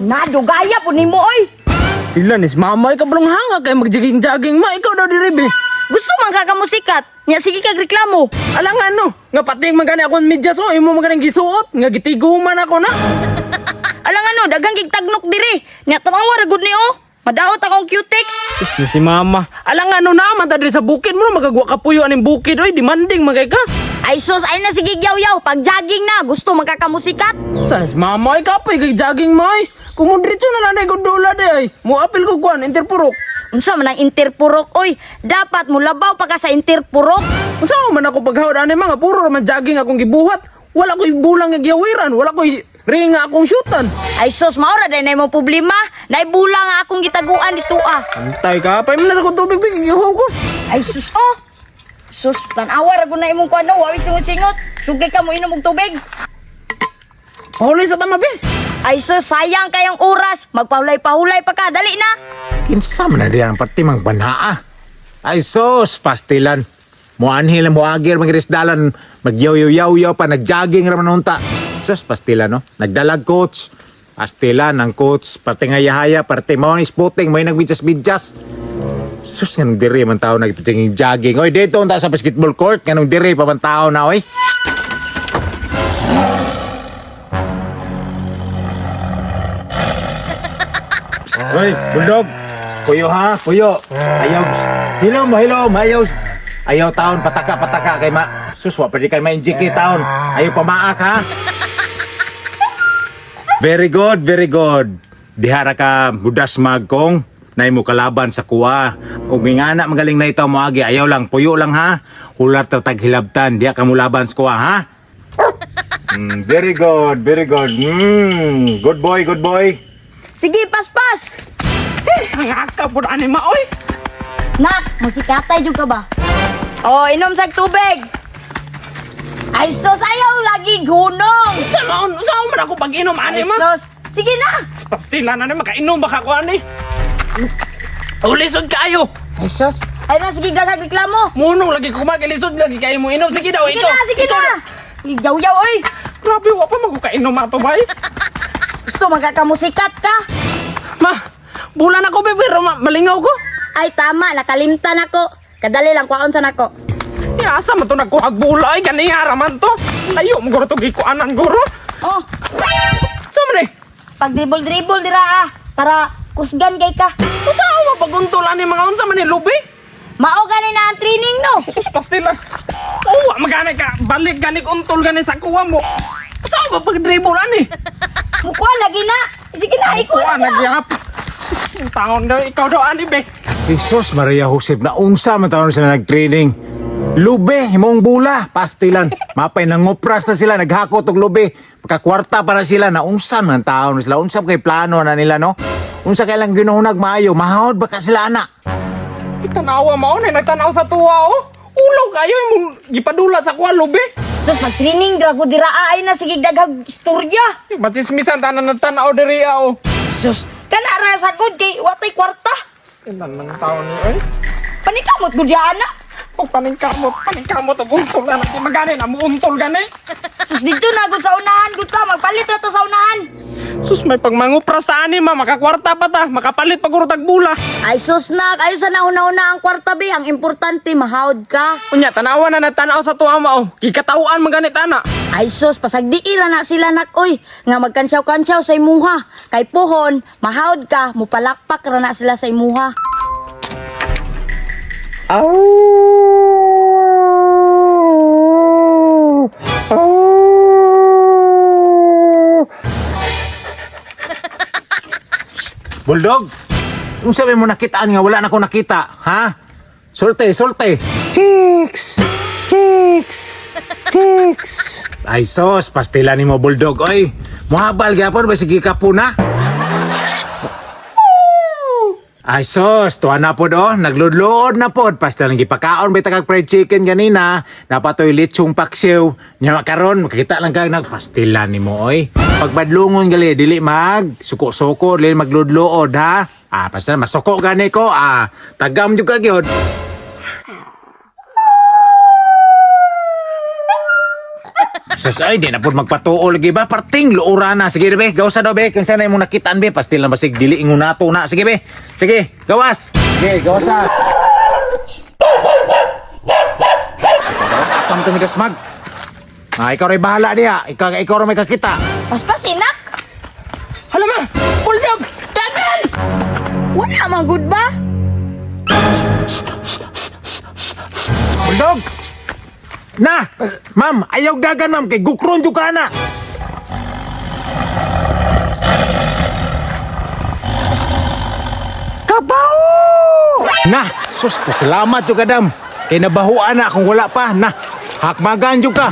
Nadugaya po nimo oy. Stila ni si mama ay kabalong hanga kay magjaging-jaging ma ikaw daw diri be. Gusto man ka kamusikat. Nya sige kag reklamo. Alang ano, nga pating man gani akong medyas oh, imo man ganing gisuot, nga gitiguman ako na. Alang ano, daghang gig tagnok diri. Nya tanawa ra gud ni oh. Madaot akong cutex. Sus ni si mama. Alang ano na man ta diri sa bukid mo magagwa ka puyo aning bukid oy, demanding magay ka. Ay sus, ay na sige yaw-yaw. Pag jogging na, gusto man ka kamusikat. Sa ni si mama ay kapoy kay jogging may. Kumudritso na lang ko dula di ay. Mo apil ko kuan interpurok. Unsa man ang interpurok oy? Dapat mulabaw pa ka sa interpurok. Unsa man ako paghawd ani mga puro ra man jogging akong gibuhat. Wala ko'y bulang nga giyawiran, wala ko'y ring nga akong shootan. Ay sus, mao ra day na imong problema. Naibula nga akong gitaguan dito ah. Antay ka, pay man na sa kong tubig big gihaw ko. Ay sus oh. Sus, tan-awa ra gud na imong kuano, wa singot-singot. Sugay ka mo inom og tubig. Pahulay sa tama be. Ay sus, sayang kayong oras. Magpahulay-pahulay pa ka, dali na. Kinsa man na diyan ang parti mang banhaa. Ay sos, pastilan. Muanhil muagir magirisdalan, magyaw-yaw-yaw pa, nagjogging ra man unta. Sos, pastilan no. Nagdalag coach. Pastilan ang coach, parte nga yahaya, parte mao ni spotting, may nagbidyas-bidyas. Sus, nganong diri man tao nagjogging jogging. Oy, dito unta sa basketball court, nganong diri pa man tao na oy. Hoy, bulldog. Puyo ha, puyo. Ayaw. Hilom, hilom, ayaw. Ayaw taon, pataka, pataka kay ma. Sus, wa pwede kay ma-inject taon. Ayaw pamaak ha. Very good, very good. Dihara ka budas magkong nay mo kalaban sa kuwa. Ug ngana magaling na itaw moagi, ayaw lang puyo lang ha. Hulat ra tag hilabtan, diha ka mo laban sa kuwa ha. Very good, very good. Good boy, good boy. Sige, paspas. Ang haka po ani ma oy. Nak, musikatay jud ka ba? Oh, inom sa tubig. Ay sus, ayaw lagi gunong. Sa maon, sa man ako pag-inom ani Ay ma. sus, sige na. Pastila na ni makainom ba ka ko ani? Ulisod kayo. Ay sus, ay na sige daghang reklamo. Munong lagi kumagilisod lagi kayo mo inom. Sige daw Sige ikaw. na, sige Ikaw na. Yaw-yaw oy. Grabe wa pa magkainom ato bay. Gusto magkakamusikat ka? Ma, bulan ako be pero malingaw ko. Ay tama, nakalimtan ako. Kadali lang kwaon sa nako. Ya, asa man to nagkuhag bula ay ganiya raman to. Layo mo guro to gikuanan guro. Oh, Sa man eh? pag dribble dribble dira ah para kusgan kay ka. Unsa ako mapaguntol ani mga unsa man ni lubi? Mao gani na ang training no. Sus pastila. Oh, magana ka balik gani untol gani sa kuwa mo. Unsa ba pag dribble ani? Mukuha lagi na. Sige na, ikuha Kuha na. nagyap. Taon daw ikaw daw ani be. Jesus Maria Josep na unsa man taon sila nag-training. Lube, himong bula, pastilan. Mapay nangupras na sila, naghakot og lube. Makakwarta pa na sila, na unsa man taon sila. Unsa kay plano na nila, no? Unsa kay lang ginuhunag maayo, mahawod ba ka sila ana? Tanawa mao na nagtanaw sa tuwa oh. Ulaw kayo imong gipadulat sa kuha lubi. Sus, mag-training dira ko dira ah, ay na sige daghang istorya. Matsismisan tanan nagtanaw diri ah, oh. Sus, kana ra sa gud kay watay kwarta. Ilan ng taon ni oy. Panikamot gud ya ana. Og paningkamot, paningkamot og untol na di magani na muuntol gani. Sus didto na gud sa unahan gud ta, magpalit ra ta sa unahan. Sus may pagmangupras ta ani ma, makakwarta pa ta, makapalit pa guro tag bula. Ay sus nak, ayo sa nauna-una ang kwarta be, ang importante mahawd ka. Unya tanawa na nagtanaw sa tuwa ma oh. Gikatawaan man gani tana. Ay sus, pasagdiira na sila nak oy, nga magkansyaw-kansyaw sa imuha. Kay puhon, mahawd ka, mupalakpak ra na sila sa imuha. Au! Au! Bulldog! Unsa may mo nakitaan nga wala na ko nakita, ha? Sulte, sulte. Chicks! Chicks! Chicks! Ay sos, pastila ni mo bulldog oy. Muhabal gyapon ba sige ka na? Ay sos, tuwa na pod oh, nagludlood na pod. Pastel ang gipakaon ba kag fried chicken ganina, napatoy litsong paksiw. Nya makaron makita lang kag nagpastila nimo oy. Pagbadlungon gali dili mag suko-suko, dili magludlood ha. Ah, pastel masuko gani ko ah. Tagam jud ka gyud. Sus, ay, di na po magpatuol lagi ba? Parting luura na. Sige be, gawsa daw be. Kung sana imong nakitaan be, pastil na basig dili ingon nato na. Sige be. Sige, gawas. Sige, gawasa. Sam tumigas mag. Ah, ikaw rin bahala diha. Ikaw rin may kakita. Paspasin, nak. Hala ma! Bulldog! Dagan! Wala man gud ba? Bulldog! Psst! Na! Ma'am, ayaw dagan ma'am kay gukron jud ka na. Kabaw! Na, sus, pasalamat jud ka dam. Kay nabahuan na kung wala pa. Na, hakmagan jud ka.